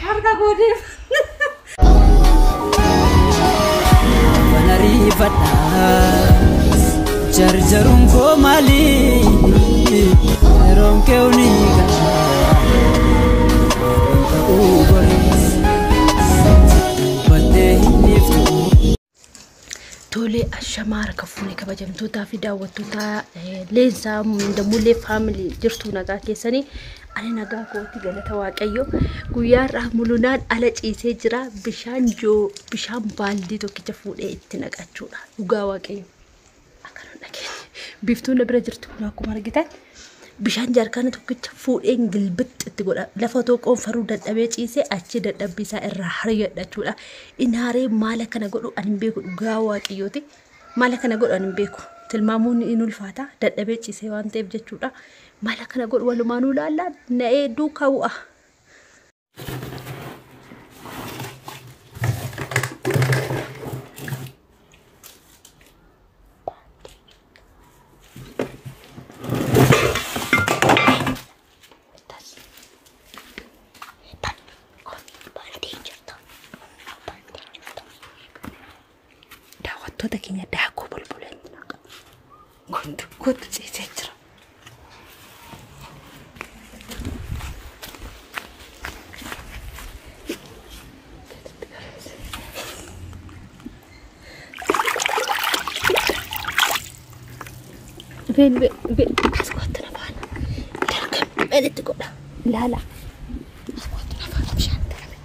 Harka koo deema. Afaan ariifadha jarjaruun koo maali yeroon kee ni ga'a ta'uu goree dubbattee hin dhiiftu. Tolee, ashamaa harka fuunee kabajamtootaa fi daawwattoota Leensaa Damullee Faamilii jirtu nagaa keessanii ani nagaa kooti galata Waaqayyo. Guyyaa har'aa mulunaan ala ciisee jira bishaan joo bishaan baaldii tokkicha fuudhee itti naqachuudha dhugaa Waaqayyo. Akka nu dhageenye biiftuun na bira jirtu kun akkuma argitan bishaan jaarkaana tokkicha fuudheen gilbixxi itti godha. Lafa otoo qoonfaruu dadhabee ciisee achi dadhabbii isaa irraa hariyadha jechuudha. Inni haree maal akkana godhu ani hin beeku dhugaa Waaqayyooti. Maal akkana godhu ani hin beeku. Tilmaamuun in ulfaata dadhabee ciisee waan ta'eef jechuudha. Maal akkana godhu walumaanuu ilaallaa na'ee duukaa bu'a. Daawwattoota keenya daakuu bulbulan kottu kottu ciisee jira. Been been been as kottu na faana. Dargam itti godha. Ilaala. As kottu na faana bishaan darame.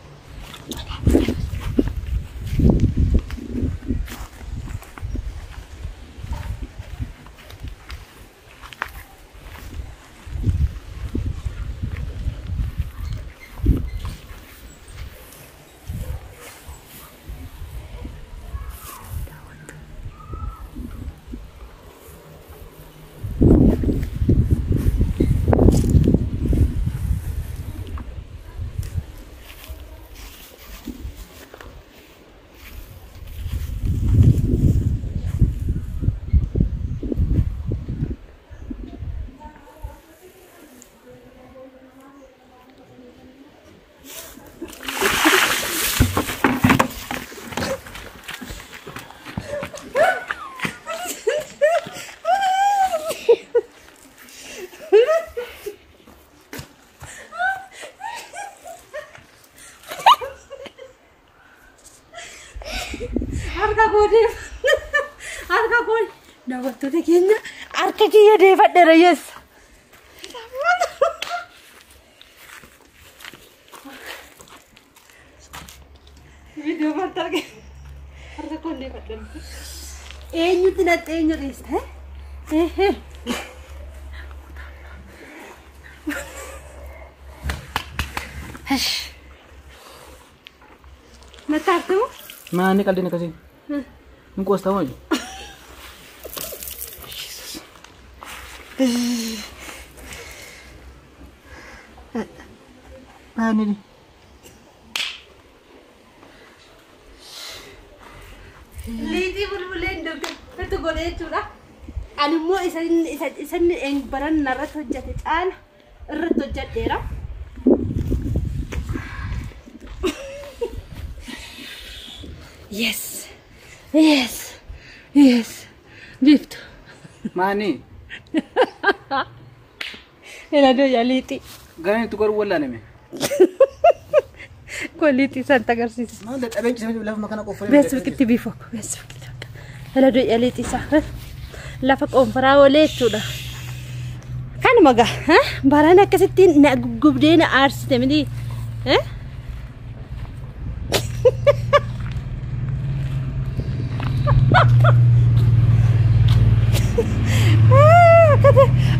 Harka koo deema. Harka koo daawwattoota keenya harka kiyya deefadheera yes. Viidiyoo maaltu arge? Harka koo deefadheera. Eenyutti natti eenyu dhiiste? Natti argamu? Maanni qaldiin akkasii? Hin qoostaa moo? Maanni Liitii bulbuleen itti godhee jechuudha. Ani immoo isa inni baran irratti hojjete caala irratti hojjedheera. Yes. Yes. Yes. Biiftu. Maanni Ilaadoo yaa liitii. gareen itti godhu wallaaname. Kun liitii isaan agarsiisa. Maal dadhabee ciisee lafa kana qofaa. Beesbuukitti biifoo beesbuukitti bakka. Ilaadoo yaa liitii isaa. Lafa qoonfaraa oolee jechuudha. Kanuma gaa baraan akkasittiin na guggubdee na aarsite miti.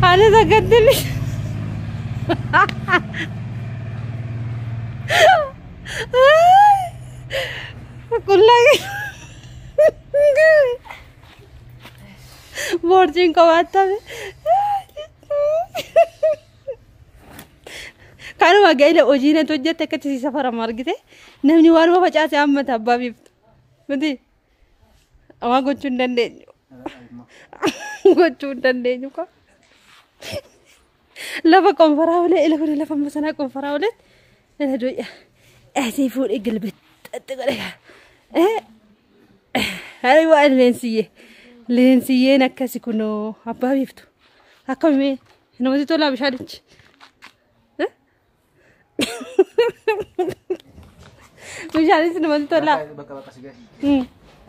Anis akkatti Qullaa boorjiin qabaattame. Kanuma gaa'ela hojii natti hojjette akkatti si safarama argite namni waanuma facaase hammata abbaa biiftu. Miti waan gochuu hin dandeenyu. Gochuu hin dandeenyu ko. Lafa qonfaraa olee ila kun lafa masanaa qonfaraa olee ila doy'a. Asii fuudhee gilbixxatti godhe. Hari waan leensiyyee. Leensiyyeen akkasi kunoo abbaa biiftu. Akkamii namatti tolaa bishaanichi. Bishaanis namatti tolaa. Bakka bakka si gahe.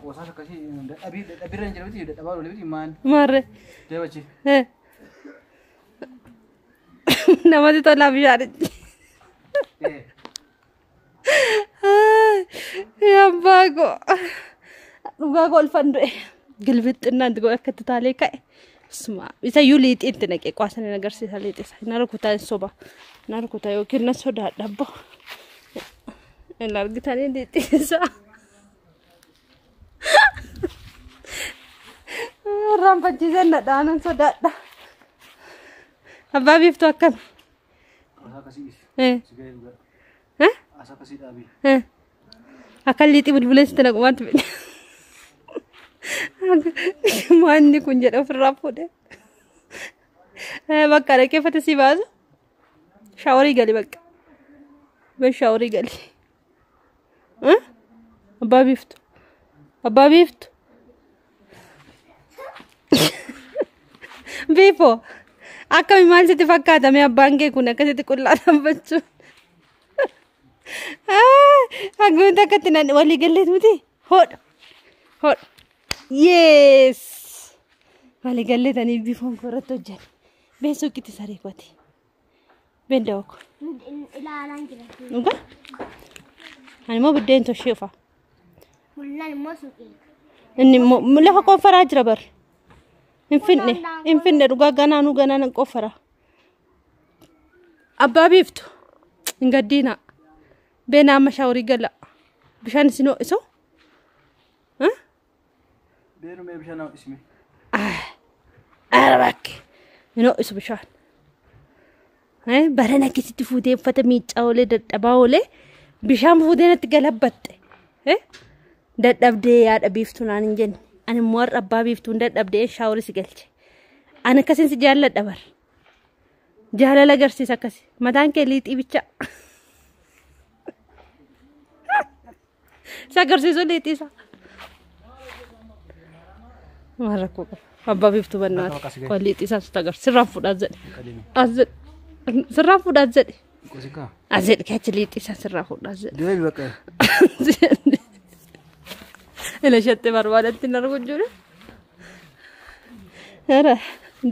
Qoosaas akkasii dadhabii dadhabirra hin jiru miti dadhabaa oole miti maan. Maarree. Deebachi. Namatti tolaa bishaanichi. Abbaa koo. Dhugaa kolfan du'e. Gilbixxinnaan godhe akka itti taalee ka'e. Suma isa iyyuu liixii itti naqee qaasan hin agarsiisa liixii isa. Na rukutaa hin soba. Na rukutaa yookiin na sodaadha abbaa. Hin argitanii liixii isaa. Irraanfachiiseen na dhaanan sodaadha. Abbaa biiftuu akkami? Qoosaa akkasii si gahe dhugaa. Asa akkasii dhaabii. Akka liixii bulbuleessitti naqu waanti fedhe. Maanni kun jedhe ofirraa fuudhe. Bakka dhaqee uffata si baasu. Shaaworii gali bakka. Bee shaaworii gali. Abbaa biiftu. Abbaa biiftu. Biifoo. Akkami maal sitti fakkaata mee abbaan kee kun akkasitti qullaa dhaabbachuun? Hangumti akkatti naan walii galleet miti? Hodhu. Hodhu. Yes! Walii galleetanii biifoon koo irratti hojjanne. Been suuqitti saree kooti. Been dawoo koo. Ilaalaan jira. Dhugaa? Ani immoo buddeen toshee ufa. Mul'aan immoo suuqii. Inni immoo lafa qonfaraa jira bar. Hin finne. Hin finne dhugaa ganaanuu ganaan qonfara. Abbaa biiftu. Hin gaddiinaa. Been amma shaaworii gala. Bishaan isin ho'isu? Beenu mee bishaan nama isime. Ara bakke. Hin ho'isu bishaan. Barana akkasitti fuutee uffata miiccaa oolee dadhabaa oolee bishaan fuutee natti galabbatte. Dadhabdee yaada biiftuu naan hin jenne. Ani immoo har'a abbaa biiftuun dadhabdee shaaworii si galche. Ani akkasin si jaalladha bar. Jaalala agarsiisa akkasi. Mataan kee liixii bicha. Si agarsiisu liixii isaa. Maal rakkoo qaba? Abbaa biiftuu bannaati. Kun liixii isaa sitti agarsiisa. Sirraan fuudhaa jedhe. As jedhe. Sirraan fuudhaa jedhe. Qoosikaa. As jedhe keechi liixii isaa sirraa fuudhaa jedhe. Deebi bakka. Ila shattee barbaadatti hin argu jiru. Ara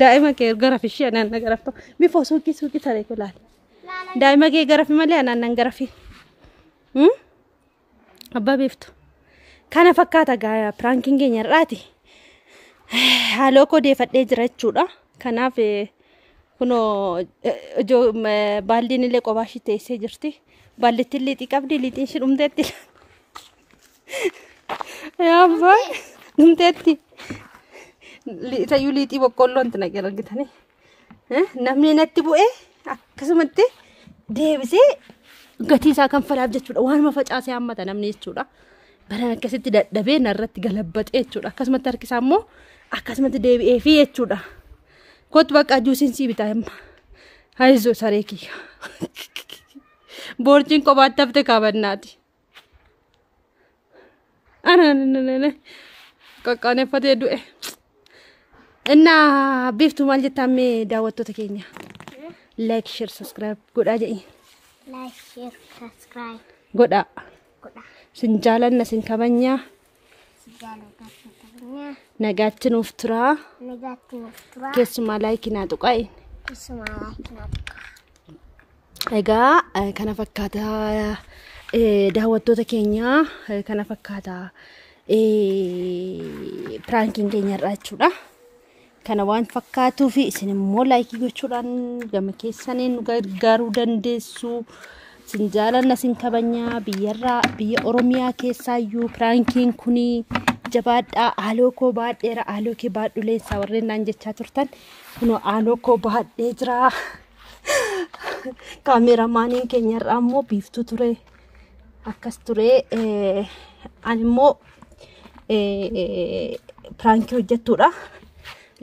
daa'ima kee gara fishee anaan na garafta. Bifoo suuqii suuqii saree koo laali. Daa'ima kee garafi malee anaan nan garafi. Abbaa biiftu. Kana fakkaata gaa piraankiin keenya har'aati. Haaloo koo deeffadhee jira jechuudha. Kanaaf kunoo baaldiin illee qophaa ishee teessee jirti. Baallittiin liixii qabdi liixiin ishee dhumteetti. Yaa abbaa dhumteetti. Isayyuu liixii boqqolloo wanti naqee argitanii. Namni natti bu'ee akkasumatti deebisee gatii isaa kan falaaf jechuudha. Waanuma facaasee hammata namni jechuudha. Baran akkasitti dadhabee narratti galabbaxee jechuudha. Akkasumatti harki isaa immoo akkasumatti deebi'eefii jechuudha. Kottu bakka juusiin sii bitaa himma. Haizoo saree kiyya. Boorchiin kophaatti hafte kaabannaati. Ana qaqqaaneeffatee du'e. Innaa biiftuu maal jettaa mee daawwattoota keenya? Like, share, subscribe godhaa jedhi. Like, share, subscribe. Godhaa. Godha. Sin jaalanna sin kabajnaa. Si jaalladha sin kabajnaa. Nagaatti nuuf turaa. Nagaatti nuuf turaa. Keessumaa laayikii naa tuqaa. Keessumaa laayikii naa tuqaa. Egaa kana fakkaata daawwattoota keenya kana fakkaata piraankiin keenya irraa jechuudha. Kana waan fakkaatuu fi isin immoo laayikii gochuudhaan gama keessaniin nu gargaaruu dandeessu. Isin jaalanna isin kabajnaa biyyarraa biyya Oromiyaa keessaayyuu piraankiin kuni jabaadhaa haaloo koo baadheera haaloo kee baadhu leensaa warreen naan jechaa turtan kunoo haaloo koo baadhee jira. Kaameeraamaaniin keenya irraa immoo biiftuu ture akkas ture ani immoo piraankii hojjettuudha.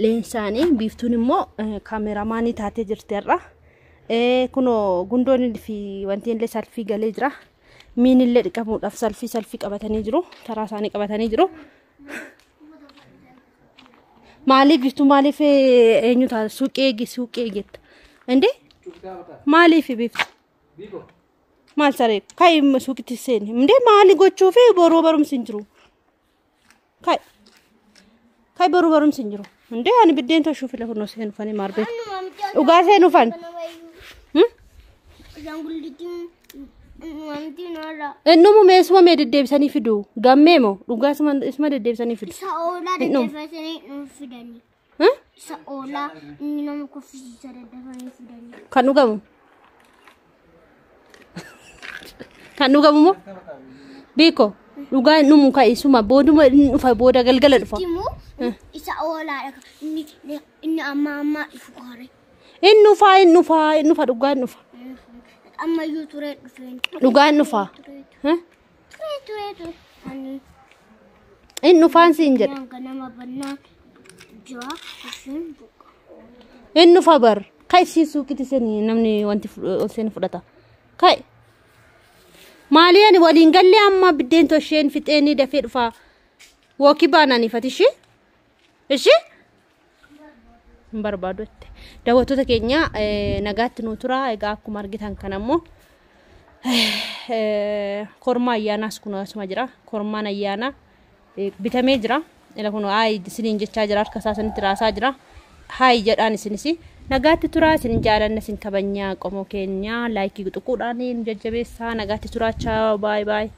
Leensaanii biiftuun immoo kaameeraamaanii taatee jirti har'a. Kunoo gundoon fi wanti illee salfii galee jira. Miinillee dhiqamuudhaaf salfii salfii qabatanii jiru. Taraa isaanii qabatanii jiru. Maaliif biftu maaliif eenyu ta'a suuqii eegi suuqii eegetta. Indee maaliif biftu? Maal saree ka'i suuqitti seeni. Indee maali gochuufi boruu barumsi hin jiru. Ka'i ka'i boruu barumsi hin jiru. Indee ani biddeen tolchuuf fila kunoo seenufanii maal beeku. Dhugaa seenufan. Innumu meesuma mee deddeebisanii fidu. Gammee moo dhugaa isuma deddeebisanii fidu. Isa oolaa daddafanii nuuf fidanii. Isa oolaa inni nama kuffisiisa daddafanii fidanii. Kan dhugamu. Kan dhugamu moo? Beeko dhugaa innumu ka'i isuma booduma inni dhufa booda galgala dhufa. Timuu isa oolaadha. Inni amma ammaa dhufu kaare. Inni dhufaa inni dhufaa inni dhufa dhugaa inni dhufa. Ammayyuu turee dhufeen. Dhugaa inni dhufa. Turee turee turee. Ani Inni dhufaan siin jedha. ganama bannaan jira isheen buqa. Inni dhufa bar. Ka'i siin suuqitti seeni namni wanti ol seeni fudhata. Ka'i. Maali ani waliin gallee amma biddeen tosheen fixeenii dafee dhufa. Wookii baanaan ifati ishee? Ishee? Hin barbaadu jette. Daawwattoota keenya nagaatti nu tura. Egaa akkuma argitan kan ammoo kormaa ayyaanaas kun asuma jira. Kormaan ayyaanaa bitamee jira. Ila kun haayi isiniin jechaa jira. Harka isaa sanitti raasaa jira. Haayi jedhaan isinis. Nagaatti turaa isin jaalanna isin kabajnaa qomoo keenya laayikii tuquudhaan nu jajjabeessaa. Nagaatti turaa. Chaaw baay baay.